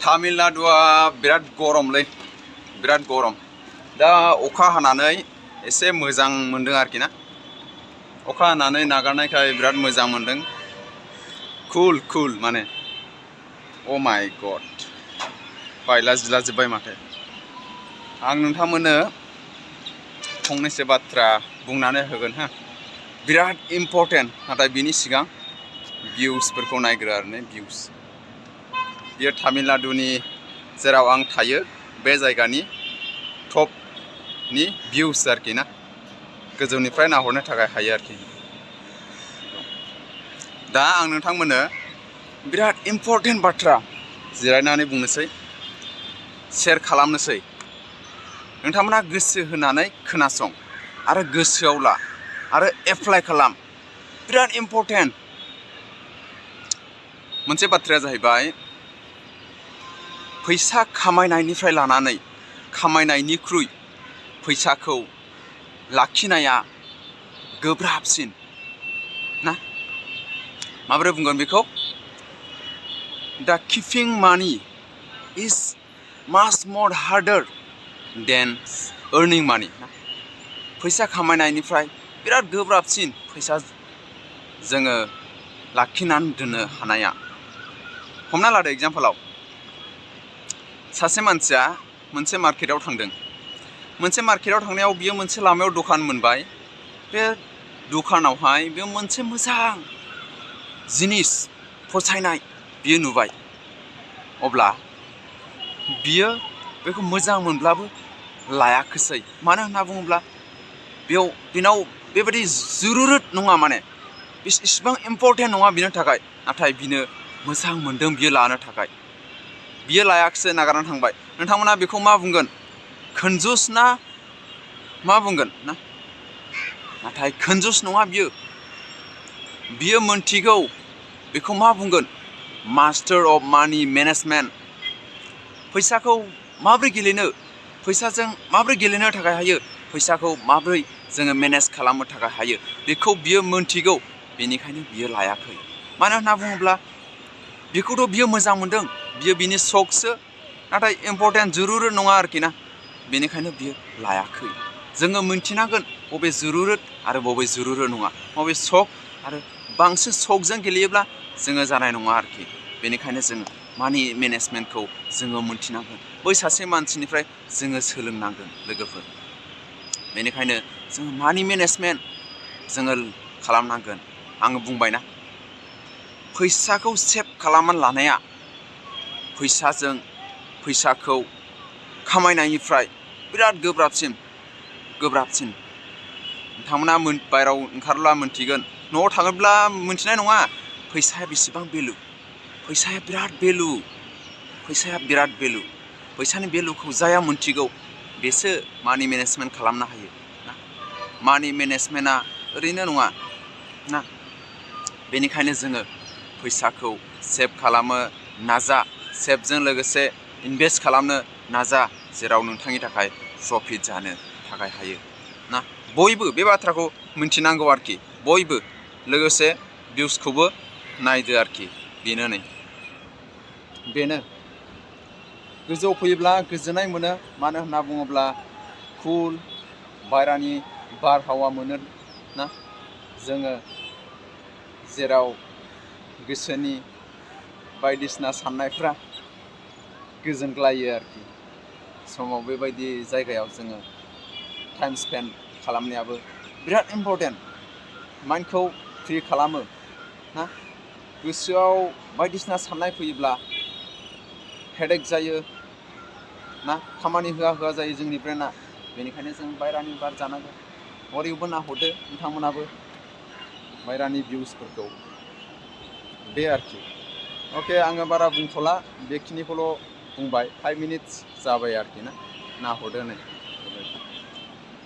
तामिलनाडुआ बिराद गरमलै बिराद गरम दा अखा हानानै एसे मोजां मोनदों आरोखि ना अखा हानानै नागारनायखाय बिराद मोजां मोनदों कुल माने ओ माय गड बायला जिला जोब्बाय माथो आं नोंथांमोननो फंनैसो बाथ्रा बुंनानै होगोन हा बिराद इम्पर्टेन्ट नाथाय बिनि सिगां भिउसफोरखौ नायग्रो आरो ने भिउस बियो तामिलनाडुनि जेराव आं थायो बे जायगानि टपनि भिउस आरोखि ना गोजौनिफ्राय नाहरनो थाखाय हायो आरोखि दा आं नोंथांमोननो बिराद इम्पर्टेन्ट बाथ्रा जिरायनानै बुंनोसै शेयार खालामनोसै नोंथांमोना गोसो होनानै खोनासं आरो गोसोआव ला आरो एप्लाइ खालाम बिराद इम्पर्टेन्ट मोनसे बाथ्राया जाहैबाय फैसा खामायनायनिफ्राय लानानै खामायनायनिख्रुइ फैसाखौ लाखिनाया गोब्राबसिन ना माबोरै बुंगोन बेखौ दा किपिं मानि इज माच मर हार्डार देन अर्निं मानि फैसा खामायनायनिफ्राय बिराद गोब्राबसिन फैसा जोङो लाखिनानै दोननो हानाया हमना लादो एग्जाम्पलाव सासे मानसिया मोनसे मार्केटाव थांदों मोनसे मार्केटाव थांनायाव बियो मोनसे लामायाव दखान मोनबाय बे दखानावहाय बियो मोनसे मोजां जिनिस फसायनाय बियो नुबाय अब्ला बियो बेखौ मोजां मोनब्लाबो लायाखिसै मानो होनना बुङोब्ला बेनाव बेबायदि जुरुरत नङा माने इसिबां इम्पर्टेन्ट नङा बिनो थाखाय नाथाय बिनो मोजां मोनदों बियो लानो थाखाय बियो लायाखिसै नागारनानै थांबाय नोंथांमोना बेखौ मा बुंगोन कन्जुस ना मा बुंगोन ना नाथाय कन्जुस नङा बियो मोनथिगौ बेखौ मा बुंगोन मास्टार अफ मानि मेनेजमेन्ट फैसाखौ माबोरै गेलेनो फैसाजों माबोरै गेलेनो थाखाय हायो फैसाखौ माबोरै जोङो मेनेज खालामनो थाखाय हायो बेखौ बियो मोनथिगौ बेनिखायनो बियो लायाखै मानो होनना बुङोब्ला बेखौथ' बियो मोजां मोनदों बियो बिनि शखसो नाथाय इम्पर्टेन्ट जुरुरत नङा आरोखि ना बेनिखायनो बियो लायाखै जोङो मोनथिनांगोन बबे जुरुरत आरो बबे जुरुरत नङा बबे शख आरो बांसिन शखजों गेलेयोब्ला जोङो जानाय नङा आरोखि बेनिखायनो जोङो मानि मेनेजमेन्टखौ जोङो मोनथिनांगोन बै सासे मानसिनिफ्राय जोङो सोलोंनांगोन लोगोफोर बेनिखायनो जोङो मानि मेनेजमेन्ट जोङो खालामनांगोन आङो बुंबायना फैसाखौ सेभ खालामनानै लानाया फैसाखौ खामायनायनिफ्राय बिराद गोब्राबसिन नोंथांमोना बायह्रायाव ओंखारब्ला मोनथिगोन न'आव थाङोब्ला मोनथिनाय नङा फैसाया बेसेबां भेलु फैसाया बिराद भेलु फैसानि भेलुखौ जाया मोनथिगौ बेसो मानि मेनेजमेन्ट खालामनो हायो ना मानि मेनेजमेन्टआ ओरैनो नङा ना बेनिखायनो जोङो फैसाखौ सेभ खालामनो नाजा सेभजों लोगोसे इनभेस्ट खालामनो नाजा जेराव नोंथांनि थाखाय प्रफिट जानो थाखाय हायो ना बयबो बे बाथ्राखौ मिथिनांगौ आरोखि बयबो लोगोसे भिउसखौबो नायदो आरोखि बेनो गोजौआव फैयोब्ला गोजोननाय मोनो मानो होनना बुङोब्ला कुल बायह्रानि बारहावा मोनो ना जोङो जेराव गोसोनि बायदिसिना साननायफ्रा गोजोनग्लायो आरोखि समाव बेबायदि जायगायाव जोङो टाइम स्पेन्ड खालामनायाबो बिराद इम्पर्टेन्ट माइन्डखौ फ्रि खालामो ना गोसोआव बायदिसिना साननाय फैयोब्ला हेडेक जायो ना खामानि होआ जायो जोंनि ब्रेना बेनिखायनो जों बायह्रानि बार जानांगौ बयबो नाहरदो नोंथांमोनाबो बायह्रानि भिउसफोरखौ बे आरोखि अके आङो बारा बुंथ'ला बेखिनिखौल' बुंबाय 5 मिनिट्स जाबाय आरोखि ना नाहरदो नै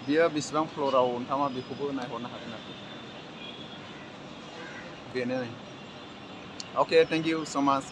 बियो बेसेबां फ्ल'राव नोंथाङा बेखौबो नायहरनो हागोन आरोखि बेनो अके थेंक इउ सो माच